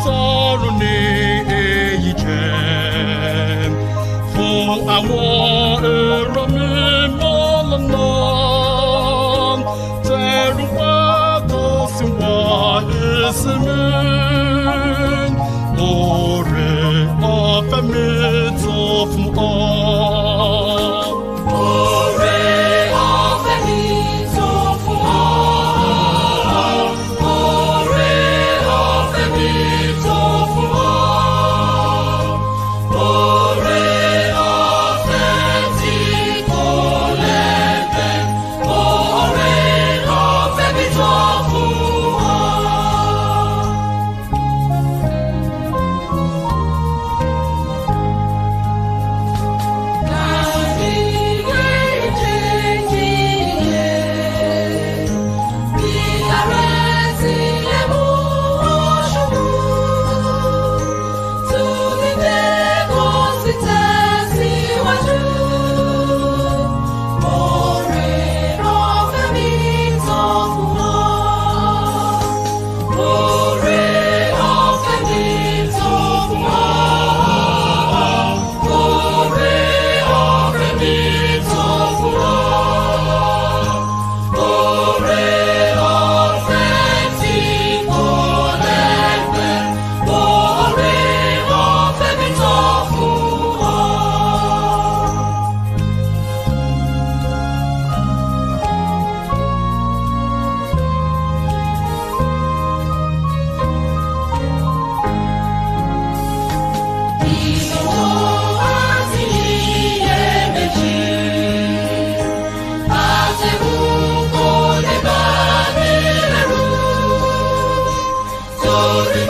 tọ̀run ni èyí jẹ́ fún àwọn èrò mímọ́ lọ́nà tẹ̀rù wá tó sì wá ìsinmi oore ọ̀fẹ́ mi tó fún ọ. Oore ọ̀fẹ́ mi tó fún ọ. Oore ọ̀fẹ́ mi tó fún ọ. Oore ọ̀fẹ́ tí kò lẹ́gbẹ́. Oore ọ̀fẹ́ mi tó fún ọ. Torí